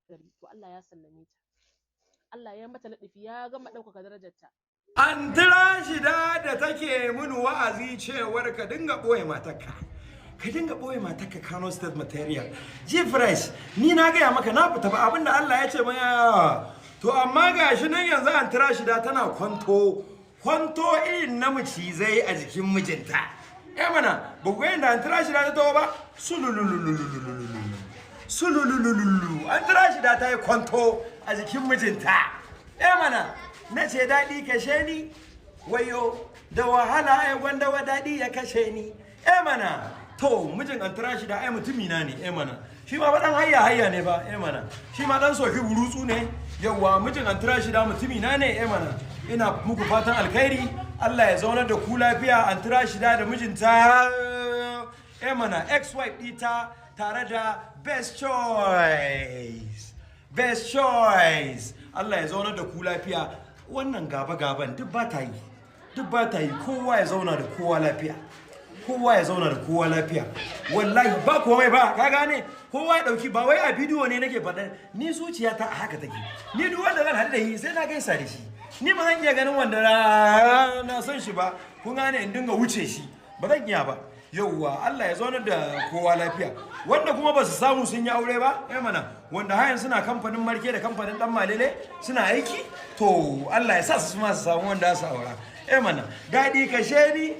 Gari to Allah ya sallame ta, Allah ya mata laɗifi, ya gama ɗaukaka darajarta. An Rashida da take mun wa'azi cewar ka dinga ɓoye matarka. Ka dinga ɓoye matarka, Kano State material. G Fresh, ni na gaya maka na fita ba abinda Allah ya ce maya. To amma gashi nan yanzu Anti Rashida tana kwanto, kwanto irin na macizai a jikin mijinta. Eh mana, ba ku ga yadda Anti Rashida ta taho ba? Sululululululu. Sululululu. Anti Rashida ta yi kwanto a jikin mijinta. Eh mana, na ce daɗi kashe ni, wayo da wahala ai gwanda wa daɗi ya kashe ni. Eh mana, to mijin Anti Rashida ai mutumina ne, eh mana. Shi ma ba ɗan hayya hayya ne ba, eh mana. Shi ma ɗan soki burutsu ne. Yawwa, mijin Anti Rashida mutumina ne, eh mana. Ina muku fatan alkhairi. Allah ya zaunar da ku lafiya, Anti Rashida da mijinta. Eh mana, ex-wife ɗita tare da Best Choice. Best Choice. Allah ya zaunar da ku lafiya. Wannan gaba-gaban duk ba ta yi. Duk ba ta yi. Kowa ya zauna da kowa lafiya. Kowa ya zauna da kowa lafiya. Wallahi ba komai ba, ka gane? Kowa ya dauki ba wai a bidiyo ne nake faɗa. Ni zuciyata a haka take. Ni duk wanda zan haɗu da shi sai na gaisa da shi. Ni ba zan iya ganin wanda na san shi ba. Kun gane, in dinga wuce shi. Ba zan iya ba. Yauwa, Allah ya zaunar da kowa lafiya. Wanda kuma ba su samu sun yi aure ba, eh mana, wanda hayan suna kamfanin marke da kamfanin dan malele suna aiki, to Allah ya sa su ma su samu wanda su aura. Eh mana, daɗi kashe ni,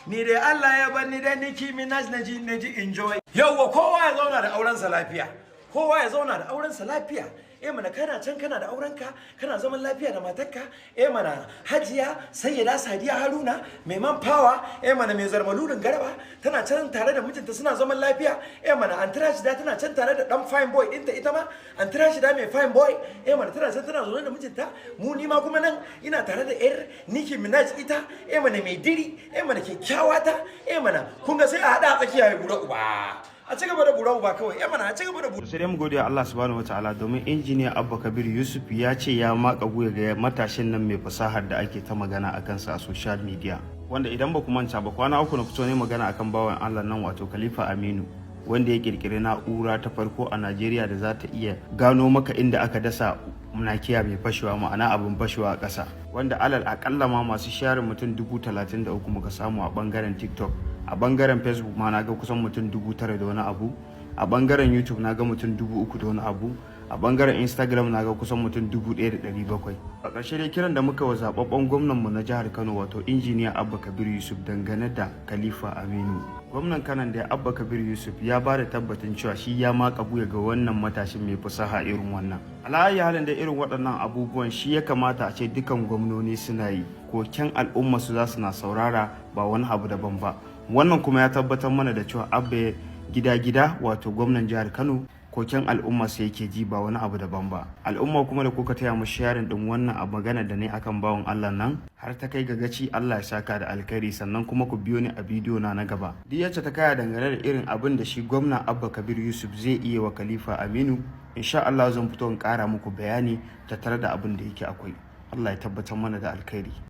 ni dai Allah ya bar ni da Nicki Minaj na ji enjoy. Yauwa, kowa ya zauna da aurensa lafiya. Kowa ya zauna da aurensa lafiya. Eh mana, kana can kana da aurenka, kana zaman lafiya da matarka. Eh mana, Hajiya Sayyida Sadiya Haruna mai man fawa, eh mana, mai zarmalulin garba, tana can tare da mijinta suna zaman lafiya. Eh mana, Anti Rashida tana can tare da dan fine boy ɗinta, ita ma Anti Rashida mai fine boy. Eh mana, tana can tana zaune da mijinta. Mu ni ma kuma nan ina tare da yar Nicki Minaj ita, eh mana, mai diri, eh mana, kyakkyawa ta. Eh mana, kun ga sai a hada a tsakiya ya bura uba, a ci gaba da bura uba kawai. Eh mana, a ci gaba da bura. Sai dai mu gode wa Allah Subhanahu wataala, domin Injiniya Abba Kabir Yusuf ya ce ya maka wuya ga matashin nan mai fasahar da ake ta magana a kansa a social media, wanda idan ba ku manta ba, kwana 3 na fito ne magana akan bawan Allah nan, wato Khalifa Aminu, wanda ya kirkiri na'ura ta farko a Najeriya da za ta iya gano maka inda aka dasa nakiya mai fashewa, ma'ana abin fashewa a ƙasa, wanda alal akalla ma masu share mutum 33,000 muka samu a bangaren TikTok. A bangaren Facebook ma na ga kusan mutum 9,000 da wani abu. A bangaren YouTube na ga mutum 3,000 da wani abu. A bangaren Instagram na ga kusan mutum 1,700. A ƙarshe dai, kiran da muka wa zababben gwamnanmu na jihar Kano, wato Injiniya Abba Kabir Yusuf, dangane da Khalifa Aminu, gwamnan Kanan da Abba Kabir Yusuf ya ba da tabbatin cewa shi ya maka buya ga wannan matashin mai fasaha irin wannan. Ala'ayi halin da irin waɗannan abubuwan shi ya kamata a ce dukan gwamnoni suna yi. Koken al'umma su za su na saurara, ba wani abu daban ba. Wannan kuma ya tabbatar mana da cewa Abba gida gida, wato gwamnan jihar Kano, koken al'umma sai yake ji, ba wani abu daban ba. Al'umma kuma da kuka taya mu sharing din wannan abu, magana da ne akan bawan Allah nan har ta kai ga gaci, Allah ya saka da alkhairi. Sannan kuma ku biyo ni a bidiyo na na gaba, duk yacce ta kaya dangane da irin abin da shi gwamna Abba Kabir Yusuf zai iya wa Khalifa Aminu, insha Allah zan fito in kara muku bayani tattare da abin da yake akwai. Allah ya tabbatar mana da alkhairi.